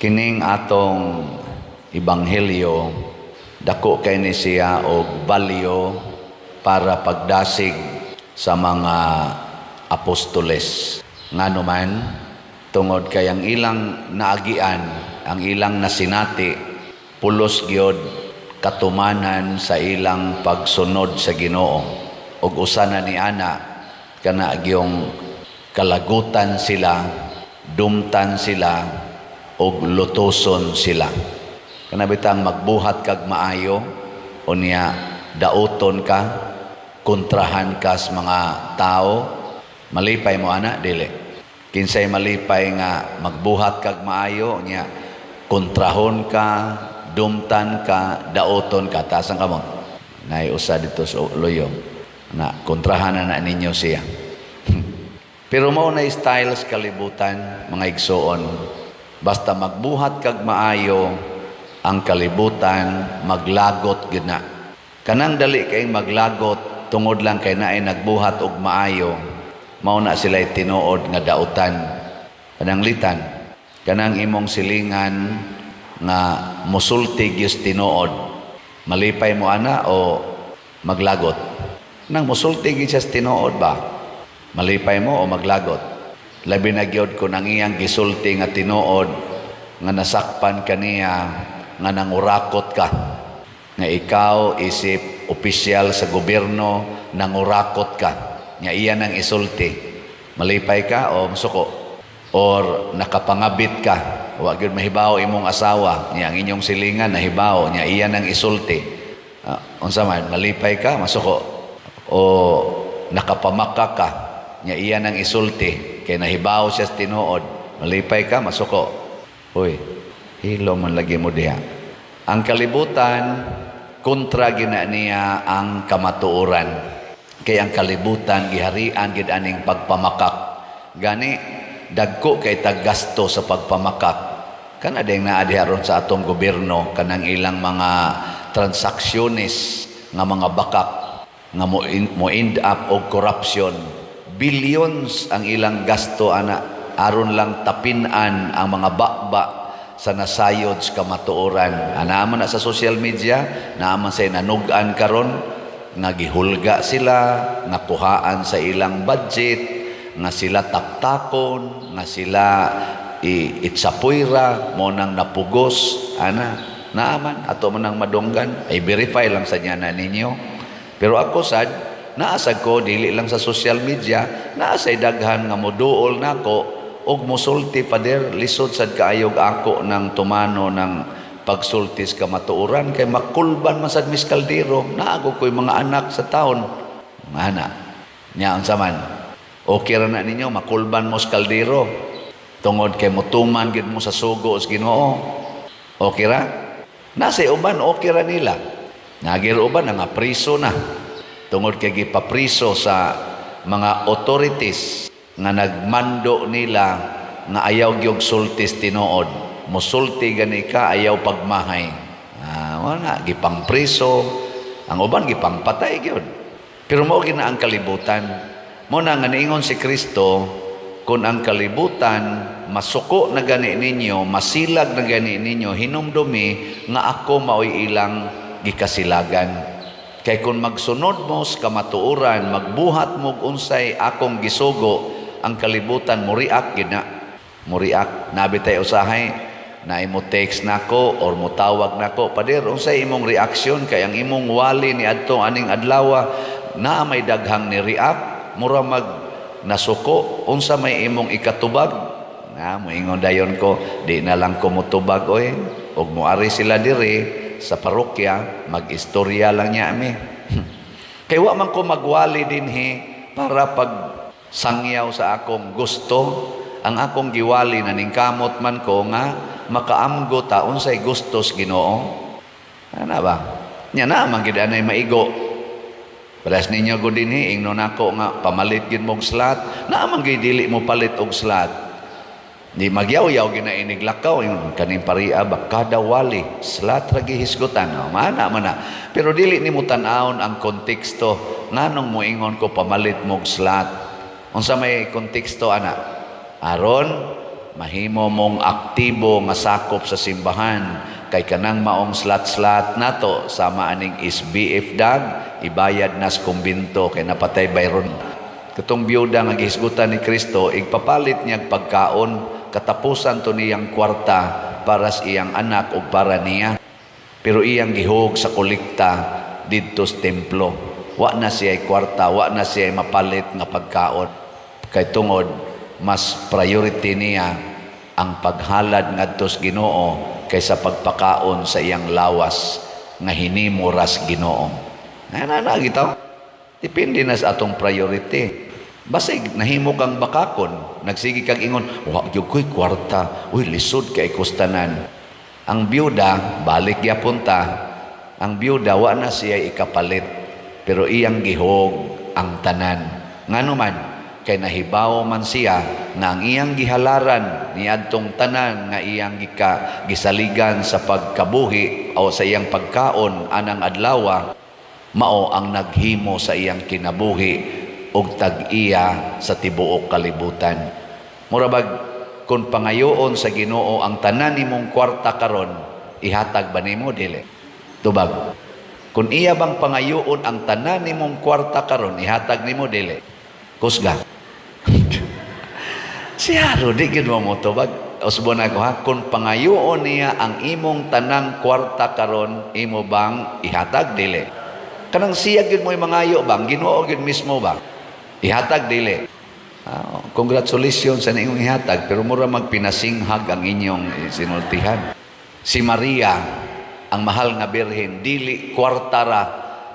Kining atong ebanghelyo, dako kay ni siya og value para pagdasig sa mga apostoles. Ngano man, tungod kay ang ilang naagian, ang ilang nasinati, pulos gyud katumanan sa ilang pagsunod sa Ginoo. Ug usa na ni ana kana gyung kalagutan sila, dumtan sila, ug lutuson sila. Kana bitang magbuhat kag maayo, unya dauton ka, kontrahan ka sa mga tao, malipay mo ana? Dili. Kinsay malipay nga magbuhat kag maayo, unya kontrahon ka, dumtan ka, dauton ka? Taas ang kamot. Naay usa dito sa luyo. Na kontrahan na na ninyo siya. Pero mao na styles kalibutan, mga igsoon. Basta magbuhat kag maayo, ang kalibutan maglagot gyud na. Kanang dali kay maglagot tungod lang kay naay nagbuhat og maayo, mao na sila tinuod nga dautan. Pananglitan, kanang imong silingan nga musulti gyud tinuod. Malipay mo ana o maglagot? Nang musulti gyud siya sa tinuod ba? Malipay mo o maglagot? Labi na gyud kung ang iyang gisulti nga tinuod nga nasakpan kaniya nga nangurakot ka. Nga ikaw isip opisyal sa gobyerno, nangurakot ka. Nga iya nang isulti. Malipay ka o musuko? Or nakapangabit ka. Wa gyud mahibaw imong asawa, nya ang inyong silingan nahibaw, nya iya nang isulti. Unsa man, malipay ka, masuko? O nakapamaka ka, nya iya nang isulti kay nahibaw siya sa tinuod. Malipay ka, masuko? Uy, hilo man lagi mo diha. Ang kalibutan, kontra gina niya ang kamatuoran. Kay ang kalibutan giharian gid aning pagpamakak. Gani dagko kay taggasto sa pagpamakak. Kana ding naa diha ron sa atong gobyerno, kanang ilang mga transaksyones nga mga bakak nga mo end up og corruption. Billions ang ilang gasto ana aron lang tapinan ang mga bakba sa nasayod sa kamatuoran. Ana man na sa social media, naa man say nanugan karon nga gihulga sila, nga kuhaan sa ilang budget, nga sila taptakon, nga sila itsapuyra, mo nang napugos, ana, naaman, ato man ang madunggan, ay verify lang sa niya na ninyo. Pero ako sad, naasag ko, dili lang sa social media, naasay daghan nga moduol nako, og musulti, "Pader, lisod sad kaayog ako ng tumano ng pagsultis kamatuoran kay makulban man sad mis kaldero, naago ko'y mga anak sa taon." Mga anak nya, unsa man, okay ra na ninyo makulban mo sa kaldero tungod kay mutuman gid mo sa sugo sa Ginoo? Okay ra? Nasa uban, okay ra nila. Nagir uban nga priso na tungod kay gipapriso sa mga authorities nga nagmando nila nga ayaw gyud sultis tinuod. Musulti gani ka, ayaw pagmahay. Wala gipangpriso ang uban, gipangpatay gyud. Pero mao gina ang kalibutan. Mo na nga niingon si Kristo, kung ang kalibutan masuko na gani ninyo, masilag na gani ninyo, hinumdumi nga ako maoy ilang gikasilagan. Kay kung magsunod mo sa kamatuoran, magbuhat mo og unsay akong gisugo, ang kalibutan muriak gid na. Muriak. Nabi tay usahay na imo text nako or mutawag nako, "Pader, unsay imong reaksyon kay ang imong wali ni adto aning adlaw na may daghang ni react, mura mag nasuko, unsa may imong ikatubag?" Na moingon dayon ko, "Di na lang ko motubag oy, ug moari sila diri sa parokya, mag-istorya lang niya ami." Kay wa man ko magwali dinhi para pag sangyaw sa akong gusto. Ang akong giwali, naningkamot man ko nga makaamgo ta unsay gustos Ginoo. Ana ba? Nya na man gid anay maigo. Paras ninyo ko dinhi, ingnon nako nga pamalit gid mo og slot, naa man gid dili mo palit og slot. Di magyaw-yaw gina iniglakaw yung kaning paria ba, kada wali slot ra gihisgutan. Oh, mana man na. Pero dili nimo tan-awon ang konteksto nganong moingon ko pamalit mo og slot. Unsa may konteksto ana? Aron Mahimo mong aktibo nga sakop sa simbahan kay kanang maong slot-slot nato sama aning SBF dag ibayad nas kumbinto kay napatay bayron. Katong biyuda nga gihisgutan ni Kristo, igpapalit niya pagkaon, katapusan to niyang kwarta para sa iyang anak ug para niya. Pero iyang gihog sa kolekta didto sa templo. Wa na siya kwarta, wa na siya mapalit nga pagkaon. Kay tungod mas priority niya ang paghalad ngadto sa Ginoo kaysa pagpakaon sa iyang lawas nga hinimo ras Ginoo. Ana na gitaw. Depende na sa atong priority. Basig nahimo kang bakakon, nagsige kag ingon, "Wa gyud ko'y kwarta, uy, lisod kay kustanan." Ang byuda, balik gyapon ta, ang byuda wa na siya ikapalit, pero iyang gihog ang tanan. Ngano man, kay nahibaw man siya nga ang iyang gihalaran niadtong tanan nga iyang gisaligan sa pagkabuhi o sa iyang pagkaon anang adlawa, mao ang naghimo sa iyang kinabuhi og tag-iya sa tibuok kalibutan. Mura bag kung pangayoon sa Ginoo ang tanan nimong kwarta karon, ihatag ba nimo, dili? Tubag. Kung iya bang pangayoon ang tanan nimong kwarta karon, ihatag nimo, dili? Kusga. Siyaro, di gid mo motubag. Usbon ako ha, kung pangayoon niya ang imong tanang kwarta karon, imo bang ihatag, dili? Kanang siya gyud mo'y mangayo bang, Ginoo gyud mismo ba? Ihatag, dili? Ah, congratulations sa inyong ihatag, pero mura magpinasinghag ang inyong sinultihan. Si Maria, ang mahal nga birhen, dili kwarta ra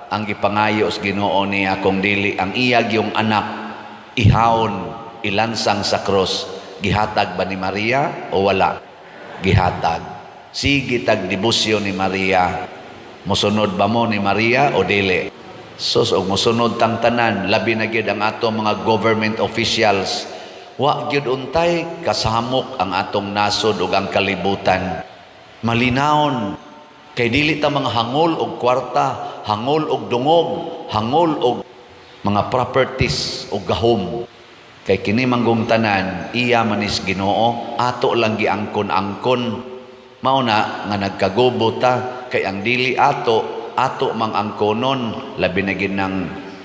ang gipangayo sa Ginoo niya kung dili ang iya gyung anak ihawon, ilansang sa krus. Gihatag ba ni Maria o wala? Gihatag. Sige tag debosyon ni Maria. Mosunod ba mo ni Maria o dili? Sus, og mosunod tang tanan, labi na gyud ang atong mga government officials. Wa gyud untay kasamok ang atong nasod ug ang kalibutan. Malinawon kay dili ta mga hangol og kwarta, hangol og dungog, hangol og mga properties o gahom. Kay kini manggong tanan, iya manis Ginoo, ato lang giangkon-angkon. Mao na nga nagkagubo ta kay ang dili ato, ato mang angkonon, labi na gid ng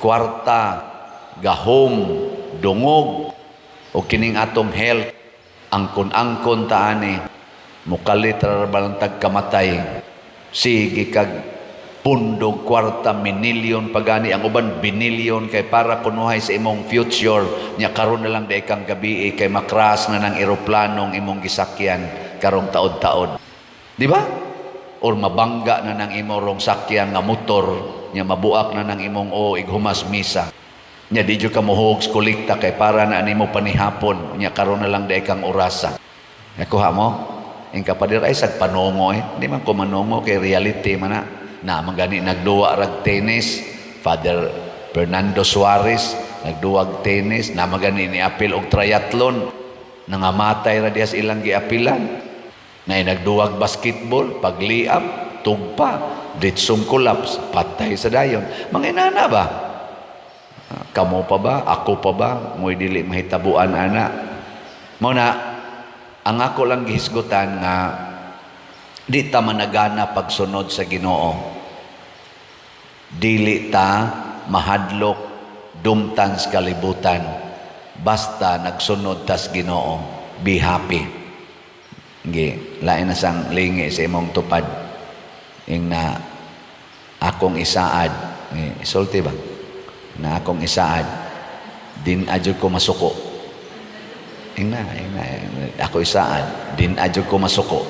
kwarta, gahom, dungog, o kining atong health, angkon-angkon ta ani, mukalit ra balantag kamatay. Sige kag pundog kwarta, minilyon pagani, ang uban binilyon kay para kunuhay sa imong future nya. Karon na lang di kang gabi kay makras na ng eroplanong imong gisakyan karong taod-taod, di ba? Or mabangga na ng imong sakyan nga motor nya, mabuak na ng imong o ighumas misa nya, di jud ka mohuog sa kolekta kay para na nimo panihapon nya. Karon na lang di kang orasa. Nakuha mo? Ing kapadir ay sag panongo eh. Di man ko manongo kay reality man na. Na man gani nagduwa rag tennis, Father Fernando Suarez nagduwag tennis, na man gani ni apil og triathlon, nangamatay ra diha sa ilang giapilan. Na nagduwag basketball, pagliap, tugpa, ditsong collapse, patay sa dayon. Mga inana ba? Kamo pa ba? Ako pa ba? Mo'y dili mahitabuan ana. Mao na ang ako lang gihisgutan nga di ta managana pagsunod sa Ginoo. Dili ta mahadlok dumtan sa kalibutan. Basta nagsunod tas Ginoo, be happy. Gi, lain na sang lingi sa imong tupad. Ing na akong isaad, eh, isulti ba? Na akong isaad, din adyo ko masuko. Ing na, ako isaad, din adyo ko masuko.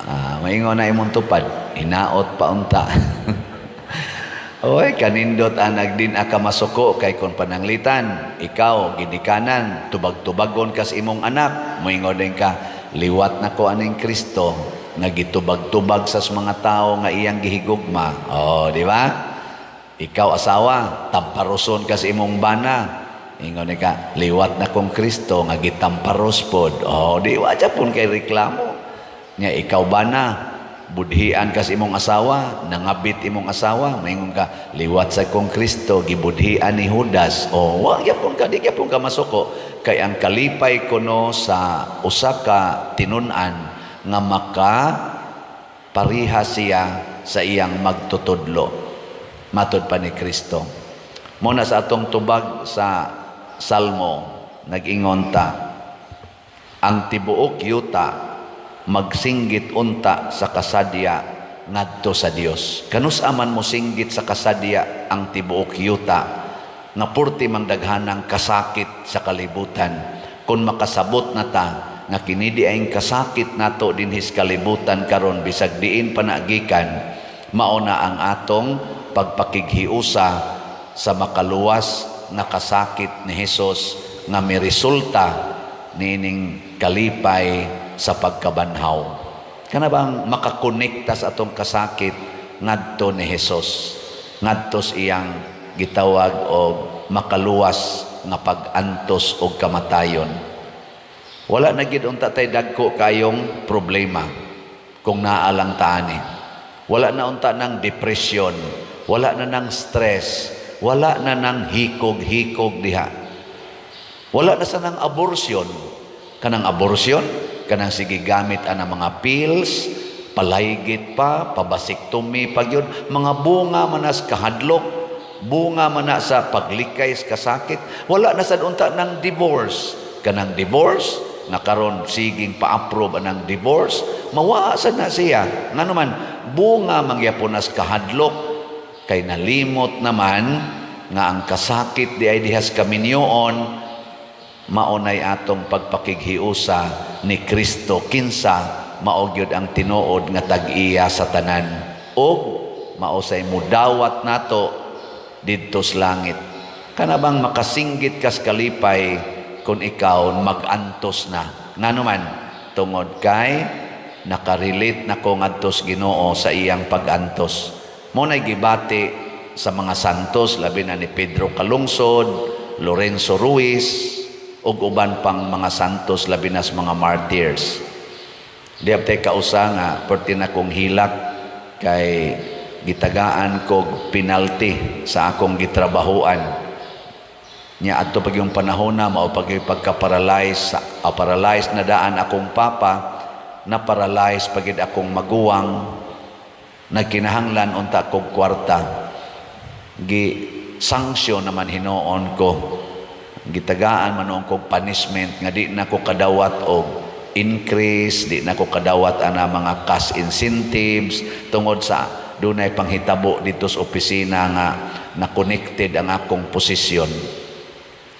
Ah, maingon na imong tupad, hinaot pa unta. Oy, kanindot anag din aka masuko kay kon pananglitan, ikaw ginikanan, tubag-tubagon kas imong anak, moingon din ka, "Liwat na ko aning Kristo nga gitubag-tubag sa mga tao nga iyang gihigugma." Oh, di ba? Ikaw asawa, tamparoson ka sa imong bana. Ingon ni ka, "Liwat na kong Kristo nga gitamparos pod." Oh, di wa pun kay reklamo. Nya ikaw bana, budhian ka sa imong asawa, nangabit imong asawa, maingon ka, "Liwat sa kong Kristo, gibudhian ni Judas." Oh, wa gyapon ka, di gyapon ka masuko. Kay ang kalipay kuno sa usa ka tinun-an nga maka pariha siya sa iyang magtutudlo. Matod pa ni Kristo. Muna sa atong tubag sa Salmo, nag-ingon ta, "Ang tibuok yuta magsinggit unta sa kasadya ngadto sa Dios." Kanus-a man mo singgit sa kasadya ang tibuok yuta nga purti mang daghanang kasakit sa kalibutan, kung makasabot na ta nga kini diayng kasakit nato dinhis kalibutan karon, bisag diin pa na gikan, mao na ang atong pagpakighiusa sa makaluwas nga kasakit ni Hesus nga miresulta niining kalipay sa pagkabanhaw. Kana bang makakonekta sa atong kasakit ngadto ni Hesus, ngadto sa iyang gitawag og makaluwas nga pag-antos og kamatayon? Wala na gid unta tay dagko kayong problema kung naa lang ta ani. Wala na unta ng depression, wala na ng stress, wala na ng hikog-hikog diha. Wala na sa nang abortion. Kanang abortion, kanang sige gamit ang mga pills, palaygit pa, pa-vasectomy pa gyud, mga bunga manas kahadlok, bunga man na sa paglikay sa kasakit. Wala na sad unta ng divorce. Kanang divorce, nga karon siging pa-approve anang divorce, mawaa sad na siya. Ngano man, bunga mangyapon nas kahadlok kay nalimot naman nga ang kasakit di ay dihas kaminyoon maunay atong pagpakighiusa ni Kristo, kinsa mao gyud ang tinuod nga tag-iya sa tanan ug mao say mudawat nato didto sa langit. Kana bang makasinggit kas kalipay kung ikaw mag-antos na? Ngano man, tungod kay nakarelate na ko ngadto sa Ginoo sa iyang pag-antos. Mo nay gibati sa mga santos, labi na ni Pedro Calungsod, Lorenzo Ruiz ug uban pang mga santos, labi na sa mga martyrs. Di abtay kausa nga perti na kong hilak kay gitagaan kog penalty sa akong gitrabahoan. Nya adto pag yung panahon na mao pag yung pagka-paralyze, paralyzed na daan akong papa, na paralyzed pagid akong maguwang, nagkinahanglan unta kog kwarta. Gi sanksyon naman hinuon ko. Gitagaan man noon kog punishment nga di na ko kadawat og increase, di na ko kadawat ana mga cash incentives tungod sa dunay panghitabo dito sa opisina nga na connected ang akong posisyon.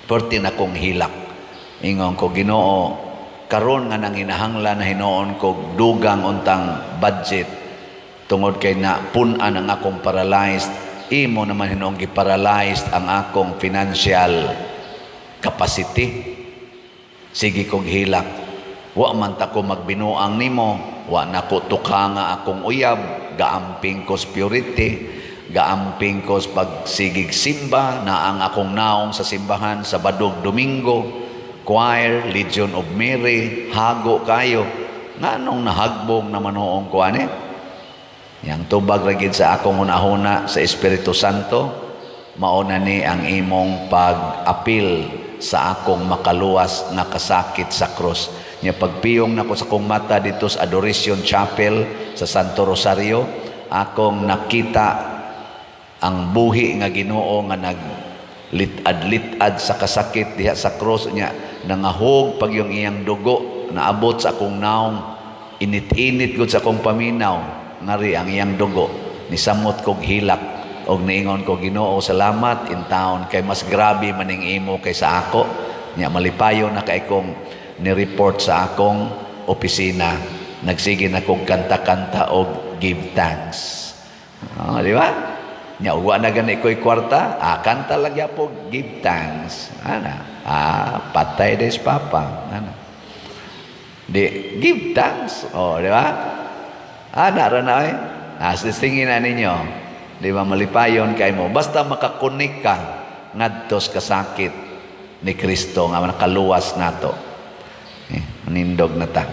Perti na kong hilak. Ingon ko, "Ginoo, karon nga nanginahanglan na hinuon ko dugang untang budget tungod kay na pun-an ang akong paralyzed, imo naman hinuong gi-paralyzed ang akong financial capacity. Sige kog hilak. Wa man ta ko magbinuang nimo, wa na ko tukanga akong uyab, gaamping ko sa purity, gaamping ko sa pagsigig simba, na ang akong naong sa simbahan sa Badog Domingo, choir, Legion of Mary, hago kayo. Nganong nahagbong naman noong ko ani?" Yang tubag ra gid sa akong hunahuna sa Espiritu Santo, mao na ni ang imong pag-apil sa akong makaluwas nga kasakit sa krus. Nya pagpiyong nako sa akong mata dito sa Adoration Chapel sa Santo Rosario, akong nakita ang buhi nga Ginoo nga nag litad-litad sa kasakit diha sa krus niya, nangahog pag yung iyang dugo naabot sa akong naong, init-init gud sa akong paminaw ngari ang iyang dugo. Nisamot kog hilak og niingon ko, "Ginoo, salamat in town kay mas grabe maning imo kaysa ako." Nya malipayon na kay kong ni-report sa akong opisina, nagsige na kog kanta-kanta og give thanks. Oh, di ba? Nya wa na gani ko'y kwarta, kanta lang gyapon give thanks. Ana, patay des papa. Ana. Di give thanks. Oh, di ba? Ana ra na eh. Tingin na ninyo. Di ba malipayon kay mo? Basta makakunik ka ngadto sa kasakit ni Kristo nga nakaluwas nato. Eh, manindog na ta.